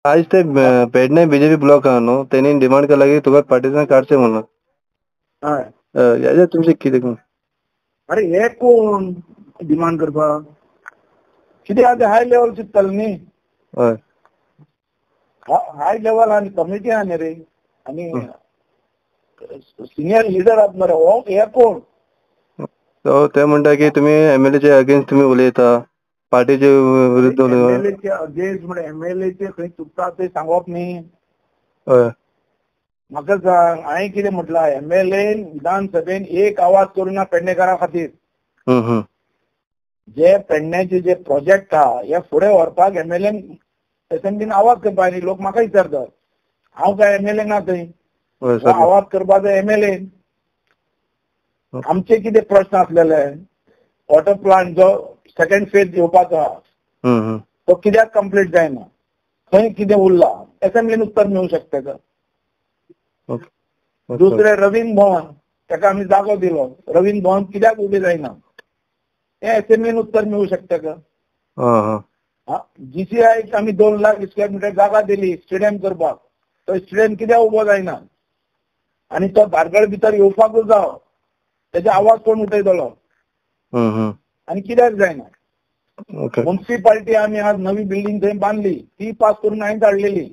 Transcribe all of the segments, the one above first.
आज ते Pedne BJP block आहा न्हू, तेणी डिमांड केला की तुका पार्टीसान काडचें म्हणून. हय, हेजे तुमचें कितें? अरे हे कोण डिमांड करपाक? कितें आहा तें हाय लेवल चिंतताले न्ही. हय, हाय लेवल आनी कमिटी आहा न्ही रे, आनी सिनियर लिडर आहात मरे. हो हे कोण? सो ते म्हणटा की तुमी एमएलएचे अगेन्स्ट तुमी उलयता, पार्टीचे विरुद्ध उलयता. एमएलएचे अगेन्स्ट म्हणजे एमएलएचे खंय चुकता ते सांगप न्ही. हय, म्हाका सांग, हांवें कितें म्हटलां, एमएलएन विधानसभेन एक आवाज करूं ना पेडणेकारा खातीर. जे पेडण्याचे जे प्रोजेक्ट आहा हे फुडें व्हरपाक एमएलएन असेंब्लीन आवाज करपाक न्ही. लोक म्हाका विचारतात, हांव काय एमएलए ना थंय, आवाज करपाचो एमएलए. आमचे कितें प्रश्न आसलेले, वॉटर प्लांट जो सेकंड फेज येवपाचो आहा तो कित्याक कंप्लीट जायना, खंय कितें उरला, असेंब्लीन उत्तर मेळूं शकता तेका. दुसरें रवींद्र भवन, ताका आमी जागो दिलो, रवींद्र भवन कित्याक उबें जायना, हें असेंब्लीन उत्तर मेळूं शकता का. जीसीआयक आमी 2 लाख स्क्वेअर मिटर जागा दिली स्टेडियम करपाक, तो स्टेडियम कित्याक उबो जायना, आनी तो धारगळ भितर येवपाकूच जावो, तेजो आवाज कोण उठयतलो आनी कित्याक जायना. म्युनिसिपालिटी आमी आज नवी बिल्डींग थंय बांदली, ती पास करून हांवें धाडलेली,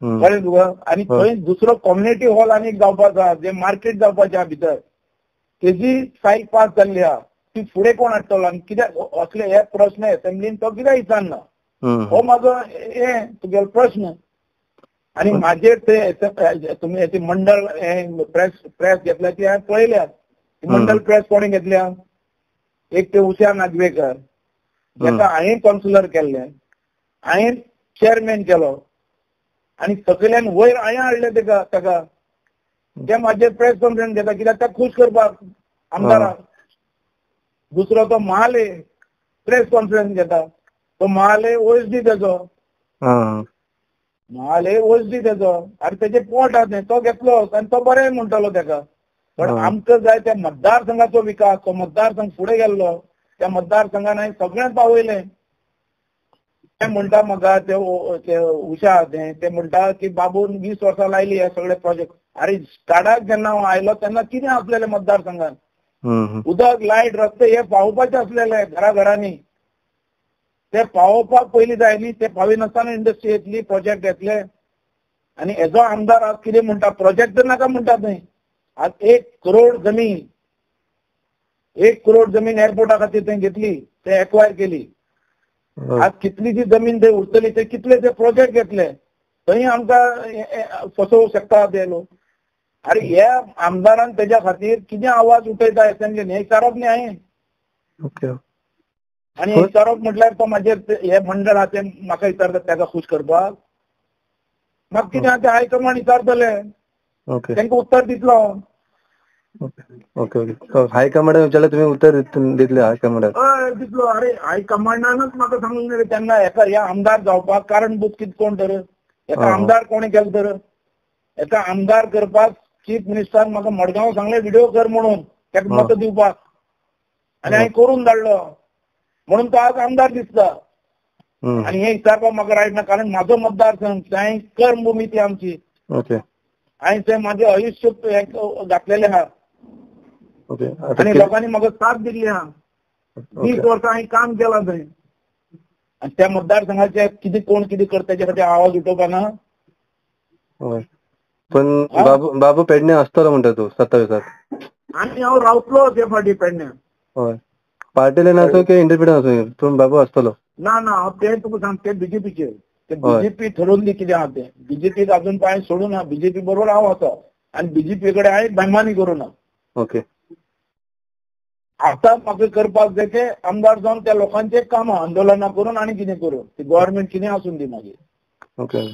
कळ्ळें तुका. आनी थंय दुसरो कम्युनिटी हॉल आनी एक जावपाचो आहा, जे मार्केट जावपाचें आहा भितर, तेजी फायल पास जाल्ली आहा, ती फुडें कोण हाडटलो आनी कित्याक असले हे प्रश्न असेंब्लीन तो कित्याक विचारना, हो म्हाजो हे तुगेलो प्रश्न. आनी म्हाजेर ते तुमी ते मंडळ हे प्रेस प्रेस घेतल्या ती हांवें पळयल्या, मंडळ प्रेस कोणें घेतल्या, एक ते उषा नागवेकर, जेका हांवें कावन्सिलर केल्लें, हांवें चेअरमॅन केलो, आनी सकयल्यान वयर हांवें हाडलें तेका, ताका ते म्हाजेर प्रेस कॉन्फरन्स घेता कित्याक ताका खूश करपाक आमदाराक. दुसरो तो महाले प्रेस कॉन्फरन्स घेता, तो महाले ओएसडी तेजो, महाले ओएसडी तेजो, आनी तेजे पोट आहा तो घेतलो आनी तो बरें म्हणटलो तेका. पण आमकां जाय त्या मतदारसंघाचो विकास, तो मतदारसंघ फुडें गेल्लो, त्या मतदारसंघान हांवें सगळें पावयलें. ते म्हणटा म्हाका ते उषा ते म्हणटा की बाबून 20 वर्सां लायली हे सगळे प्रोजेक्ट. अरे स्टार्टाक जेन्ना हांव आयलो तेन्ना कितें आसलेलें मतदारसंघान, उदक लायट रस्ते हे पावोवपाचे आसलेले घराघरांनी, ते पावोवपाक पयलीं जाय न्ही, ते पाविनासतना इंडस्ट्री येतली, प्रोजेक्ट येतले. आनी हेजो आमदार आज कितें म्हणटा, प्रोजेक्ट नाका म्हणटा थंय. आज 1 करोड जमीन, 1 करोड जमीन एअरपोर्टा खातीर थंय घेतली, ते एक्वायर केली. आज कितलीशी जमीन थंय उरतली, ते कितले ते प्रोजेक्ट घेतले, थंय आमकां फसोवंक शकता ते लोक. अरे ह्या आमदारान तेज्या खातीर कितें आवाज उठयता असेंब्लीन, हें विचारप न्ही हांवें. आनी विचारप म्हटल्यार तो म्हाजेर हे मंडळ आहा ते म्हाका विचारता तेका खूश करपाक, म्हाका कितें आहा ते हायकमांड विचारतले, तांकां उत्तर दितलो. ओके ओके, हायकमांडान विचारलें तुमी उत्तर दितले हायकमांडाक? हय दितलो. अरे हायकमांडानच म्हाका सांगूंक न्ही रे तेन्ना हेका ह्या आमदार जावपाक कारणभूत कितें कोण तर, हेका आमदार कोणें केलें तर, हेका आमदार करपाक चीफ मिनिस्टरान म्हाका मडगांव सांगलें व्हिडिओ कर म्हणून तेका मत दिवपाक, आनी हांवें करून धाडलो, म्हणून तो आज आमदार दिसता. आनी हें विचारपाक म्हाका रायट ना, कारण म्हाजो मतदारसंघ थंय कर्मभुमी ती आमची, हांवें थंय म्हाजें आयुश्य घातलेलें आहा, आनी लोकांनी म्हाका साथ दिल्ली आहा, 20 वर्सां हांवें काम केलां थंय. आनी त्या मतदारसंघाचे कितें कोण कितें करता तेजे खातीर आवाज उठोवपा ना. पण बाबू बाबू पेडणे आसतलो म्हणटा तूं 27 आनी हांव रावतलो ते फावटी पेडण्या. हय, पार्टी आसूं की इंडिपेंडंट आसूं, पूण बाबू आसतलो. ना ना, हांव तें तुका सांग, ते बीजेपीचे, ते बीजेपी ठरोवली कितें आहा तें, बीजेपीक अजून पांय सोडूं ना, बीजेपी बरोबर हांव आसा आनी बीजेपी कडेन हांवें बेमानी करूं ना. ओके, आतां म्हाका करपाक जाय तें आमदार जावन त्या लोकांचें काम आंदोलनां करून आनी कितें करून, ती गव्हर्मेंट कितें आसून ती मागीर. ओके.